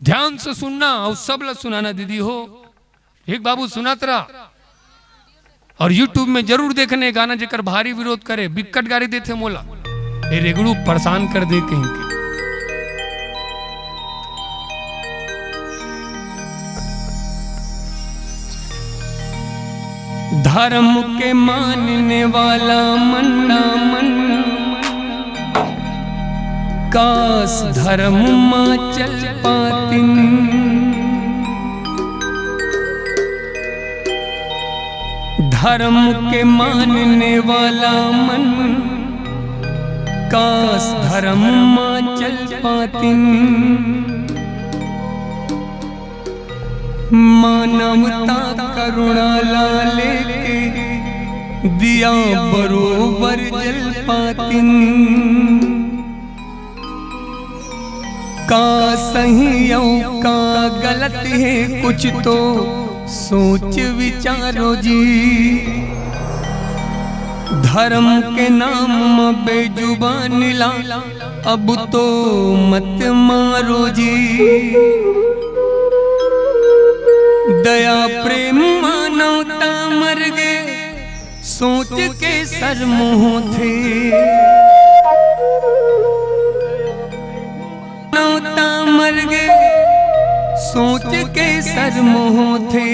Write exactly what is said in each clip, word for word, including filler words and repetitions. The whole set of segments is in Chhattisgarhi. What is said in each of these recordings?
ध्यान से सुनना अउ सब ला सुनाना दीदी हो। एक बाबू सुनात रहा अउ YouTube में जरूर देखने गाना, जेकर भारी विरोध करे, बिक्कट गारी देथे मोला, ए रेगड़ू परेशान कर दे कहिके। धर्म के मानने वाला मन, मन, काश धर्म मा चल पातिन। धर्म के मानने वाला मन, काश धर्म मा चल पातिन। मानवता करुणा ला लेके दिया बरोबर जल पातिन। का सही अउ का गलत हे, कुछ तो सोच विचारो जी। धर्म के नाम म बेजुबान ला अब तो मत मारो जी। दया प्रेम मानवता मर गे, सोच के शर्म होथे। मानवता मर गे, सोच के शर्म होथे।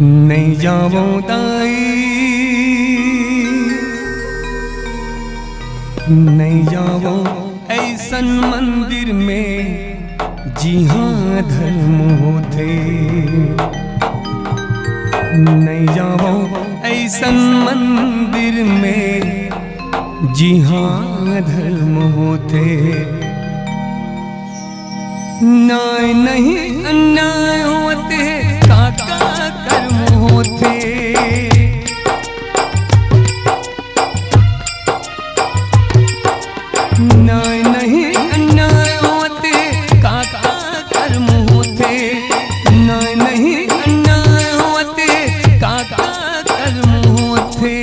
नइ जावंव दाई, नइ जावंव अइसन मंदिर में, जिहां धर्म होथे। नइ जावंव अइसन मंदिर में, जिहां धर्म होथे। न्याय नहीं अन्याय होथे, का का कर्म होथे। न्याय नहीं अन्याय होथे, का का कर्म होथे। न्याय नहीं अन्याय होथे, का का कर्म होथे।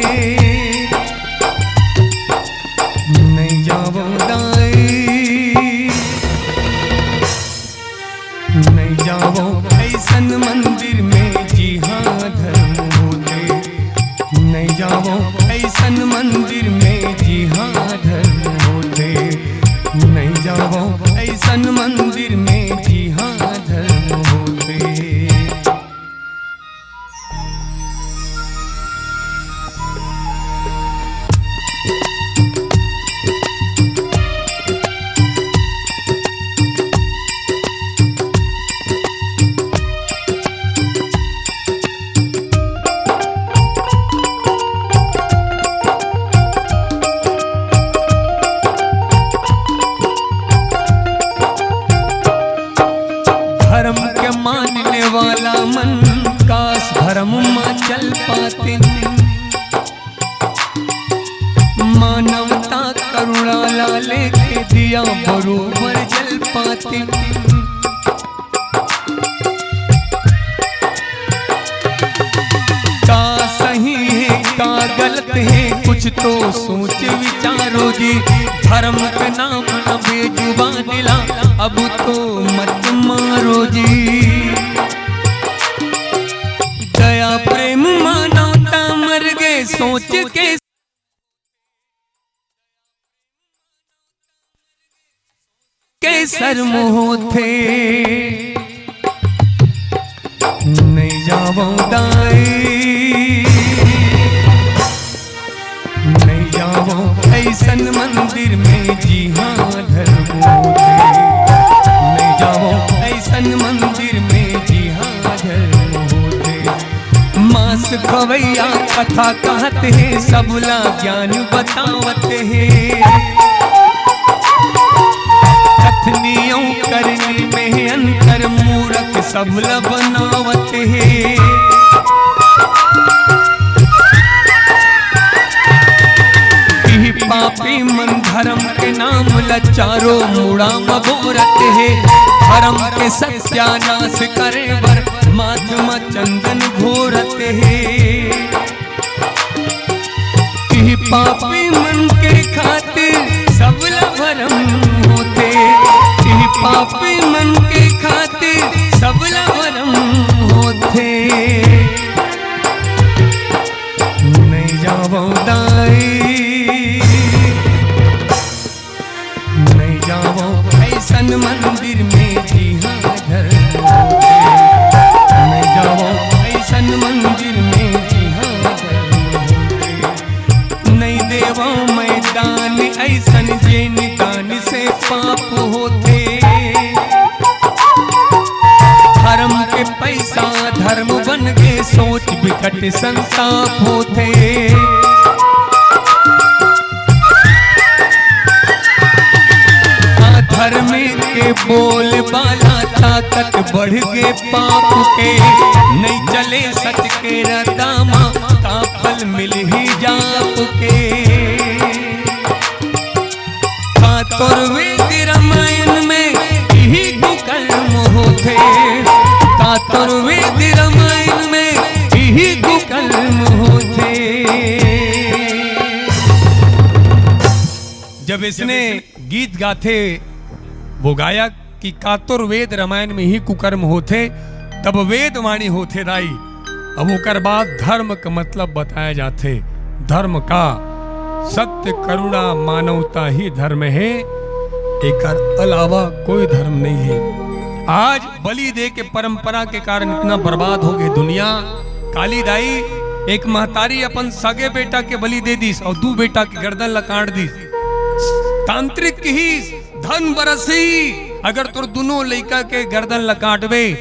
नइ जावंव दाई, नइ जावंव अइसन मंदिर में, जिहां धर्म होथे। नइ जावंव अइसन मंदिर में, जिहां धर्म होथे। नइ जावंव अइसन मंदिर में, जिहां धर्म होथे। धर्म के मानने वाला मन, काश धर्म मा चल पातिन। मानवता करुणा ला लेके दिया बरोबर जल पातिन। का सही हे, का गलत हे, कुछ तो सोच विचारो जी। धर्म के नाम न बेजुबान ला, अब तो मत मारो जी। दया प्रेम मानवता मर गे, सोच के के शर्म होथे। नइ जावंव दाई, नइ जावंव अइसन मंदिर में, जिहां धर्म होथे। नइ जावंव अइसन मंदिर में, जिहां धर्म होथे। मांस खवैया कथा कहत हे, सबला ज्ञान बतावत हे। कथनी अउ करनी में अंतर, मूरख सबला बनावत हे। इही पापी मन धर्म के नाम ल चारो मुड़ा म बोरत हे। धर्म के सत्यानाश करे बर माथ म चंदन घोरत हे। इही पापी मन के खातिर सबला भरम होथे। जावं अइसन मंदिर में जिहां धर्म होथे। मैं जावं अइसन मंदिर में जिहां धर्म होथे। नइ देवं मैं दान अइसन, जेन दान से पाप होथे। धर्म के पैसा धर्म बन गे, सोच बिकट संताप होथे। अधर्म के बोलबाला, ताकत बढ़ गे पाप के। नइ चले सच के रद्दा मा, का फल मिलही जाप के। का तोर वेद रामायण में इही कुकर्म होथे? का तोर वेद रामायण में इही कुकर्म होथे? जब इसने गीत गाथे वो गायक कि का तोर वेद रामायण में ही कुकर्म होथे, तब वेद वाणी होथे दाई। अब ओकर बाद धर्म के मतलब बताया जाथे। धर्म का? सत्य, करुणा, मानवता ही धर्म हे, एकर अलावा कोई धर्म नहीं हे। आज बलि दे के परंपरा के कारण इतना बर्बाद हो गे दुनिया। काली दाई, एक महतारी अपन सगे बेटा के बलि दे दिस अउ दू बेटा के गर्दन ला काट दिस। तांत्रिक किहिस, धन बरसही, अगर तोर दुनों लइका के गर्दन ला काटबे।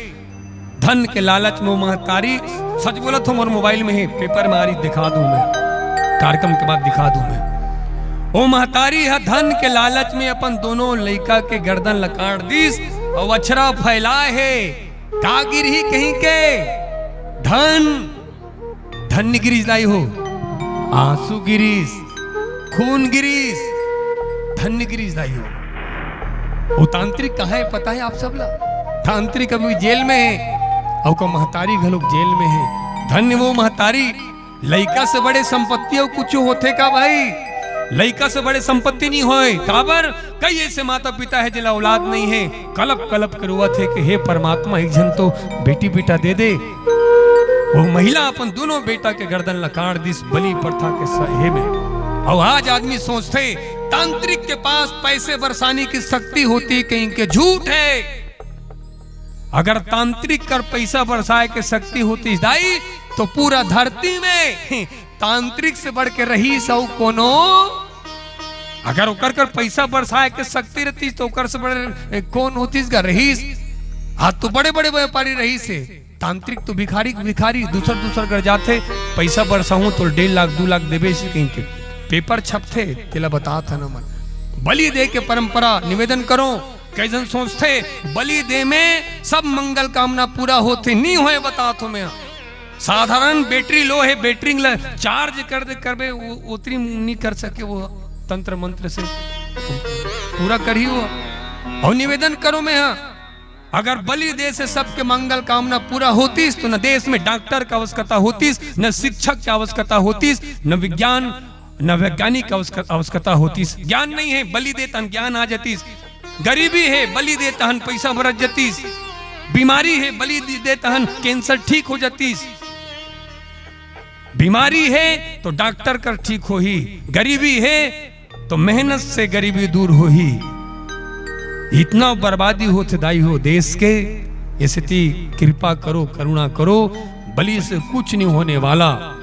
धन के लालच में वो महतारी, सच बोलत हों, मोर मोबाइल में हे, पेपर में आ रही, दिखा दूं मैं, कार्यक्रम के बाद दिखा दूं मैं। वो महतारी ह धन के लालच में अपन दोनों लइका के गर्दन ला काट दिस अउ अछरा फैलाए हे। का गिरही कहिके? धन। धन गिरिस दाई हो, आंसू गिरिस, खून गिरिस, धन गिरिस दाई हो। वो तांत्रिक कहाँ हे, पता हे आप सब ला? तांत्रिक अभी जेल में हे, अउ ओकर महतारी घलोक जेल में हे। धन्य वो महतारी, लइका से बड़े संपत्ति अउ कुछु होथे का भाई? लइका से बड़े संपत्ति नहीं होय। काबर? कई ऐसे माता पिता हे जेला औलाद नहीं हे, कलप कलप के रोवत हे कि हे परमात्मा, एक झन तो बेटी बेटा दे दे। वो महिला अपन दोनों बेटा के गर्दन ला काट दिस बलि प्रथा के सहे में। अउ आज आदमी सोचथे तांत्रिक के पास पैसे बरसाने की शक्ति होती, कहिके झूठ हे। अगर तांत्रिक कर पैसा बरसाए के शक्ति होतिस दाई, तो पूरा धरती में तांत्रिक से बढ़ के रहीस अउ कोनो? अगर ओकर कर पैसा बरसाए के शक्ति रहतिस, तो ओकर से बड़े, ए, कोन होतिस गा रहीस? आज तो बड़े-बड़े व्यापारी रहीस हे। तांत्रिक तो भिखारी, भिखारी दूसर, दूसर घर जाथे, पैसा बरसाहूं तो डेढ़ लाख, दू लाख देबे से कहिके। पेपर छपथे, तेला बतात हन हमन। बलि दे के परंपरा, निवेदन करों, कई झन सोचथे, बलि दे में सब मंगल कामना पूरा होथे, नी होय, बतात हों मैं। साधारण battery low हे, battery ला charge कर दे, करबे, वो उतरी नी कर सके, वो तंत्र मंत्र से पूरा करही वो। अउ निवेदन करों मैं, हाँ, अगर बलि दे से सबके मंगल कामना पूरा होतिस, तो न देश में डॉक्टर का आवश्यकता होतिस, न शिक्षक का आवश्यकता होतिस, न विज्ञान, न वैज्ञानिक का आवश्यक-, आवश्यकता होतिस। ज्ञान नहीं हे, बलि दे तहन ज्ञान आ जातिस। गरीबी हे, बलि दे तहन पैसा बरस जातिस। बीमारी हे, बलि दे तहन cancer ठीक हो जातिस। बीमारी हे तो डॉक्टर कर ठीक होही, गरीबी हे तो मेहनत से गरीबी दूर होही। इतना बर्बादी होथे दाई हो देश के, ए सेती कृपा करो, करुणा करो, बलि से कुछ नहीं होने वाला।